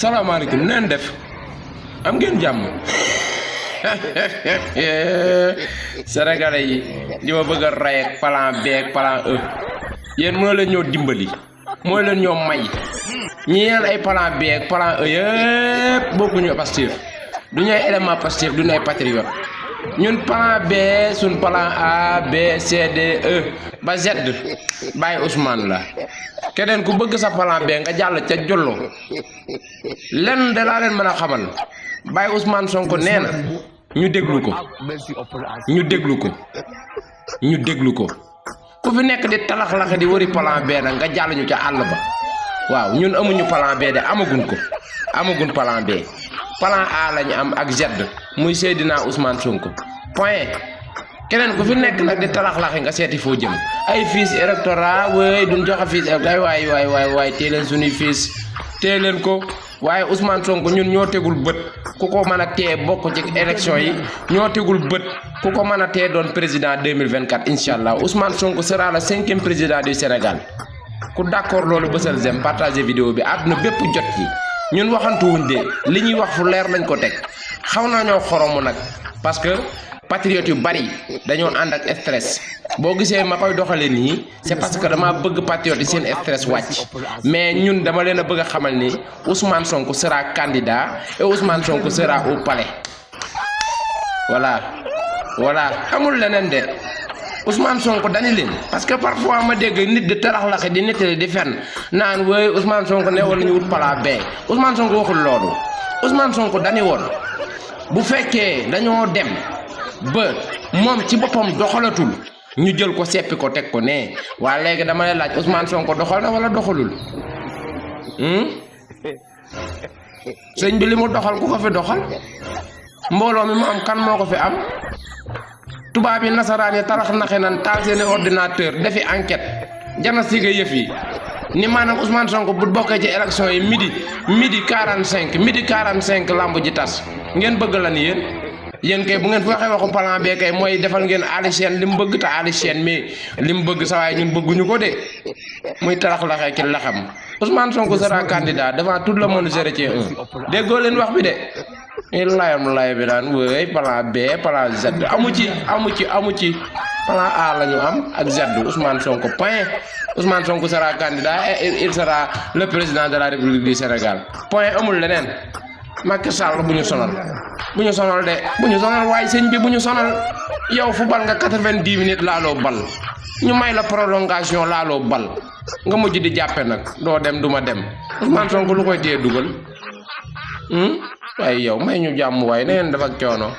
salaamaaleykum neen def am ngeen jàmm sénégalais yi di ma bëgg a rey ak plan B ak plan E yéen moo leen ñoo dimbali mooy leen ñoo may ñi yeen ay plan B ak plan E yëpp bokkuñu Pastef du ñooy élément Pastef du ñooy patriote ñun plan B suñ plan A B C D E ba Z bàyyi Ousmane la keneen ku bëgg sa plan B nga jàll ca jollo lenn de laa leen mën a xamal bàyyi Ousmane Sonko nee na ñu déglu ko ku fi nekk di talax-laxe di wëri plan B nag nga jàll ñu ca àll ba waaw ñun amuñu plan B de amagun plan B plan A lañu am ak Z muy Seydina Ousmane Sonko point keneen ku fi nekk nag di talax-laxe nga seeti foo jëm ay fiches électoral way duñ joxe fiche ay waay tee leen suñuy fiche tee leen ko waaye Ousmane Sonko ñun ñoo tegul bët ku ko mën a tee bokk ci élection yi ñoo tegul bët ku ko mën a tee doon président 2024 incha allah Ousmane Sonko sera le 5e président du Sénégal ku d'accord loolu bësal j'aime partager vidéo bi àdduna bépp jot ci ñun waxantuwuñ de li ñuy wax fu leer lañ ko teg xaw naa ñoo xoromu nag parce que patriotes yu bari dañoo ànd ak stress boo gisee ma koy doxalee nii c'est parce que dama bëgg patriotes yi seen stress wàcc mais ñun dama leen a bëgg a xamal ni Ousmane Sonko sera candidat et Ousmane Sonko sera au palais voilà amul leneen de Ousmane Sonko dani leen parce que parfois ma dégg nit di taraxlaxe di nettali di fenn naan wooy Ousmane Sonko ne woon nañu wut plan B Ousmane Sonko waxul loolu Ousmane Sonko dani woon bu fekkee dañoo dem ba moom ci boppam doxalatul ñu jël ko seppi ko teg ko ne waa léegi dama lay laaj Ousmane Sonko doxal na wala doxalul sëñ bi li mu doxal ku ko fi doxal mbooloo mi mu am kan moo ko fi am tubaab yi nasaraan yi tarax naxe nan taal seeni ordinateur defi enquête jana siga yëf yi ni maanaam Ousmane Sonko bu bokkee ci élection yi midi 45 lamb ji tas ngeen bëgg la ni yéen kay bu ngeen fi waxee waxu plan B kay mooy defal ngeen Ali Chène li mu bëgg te Ali Chène mais li mu bëgg sa waaye ñun bëgguñu ko de muy tarax laxee ki laxam Ousmane Sonko sera candidat devant tout le monde Chrétien 1 déggoo leen wax bi de il layam lay bi naan wéy plan B plan Z amu ci plan A la ñu am ak Z Ousmane Sonko point Ousmane Sonko sera candidat et il sera le président de la République du Sénégal point amul leneen Macky Sall bu ñu sonal waaye sëñ bi bu ñu sonal yow fu bal nga 90 minutes laaloo bal ñu may la prolongation laaloo bal nga mujj di jàppe nag doo dem duma dem Ousmane Sonko lu koy téye dugal waaye yow may ñu jàmm waaye na ngeen def ak coono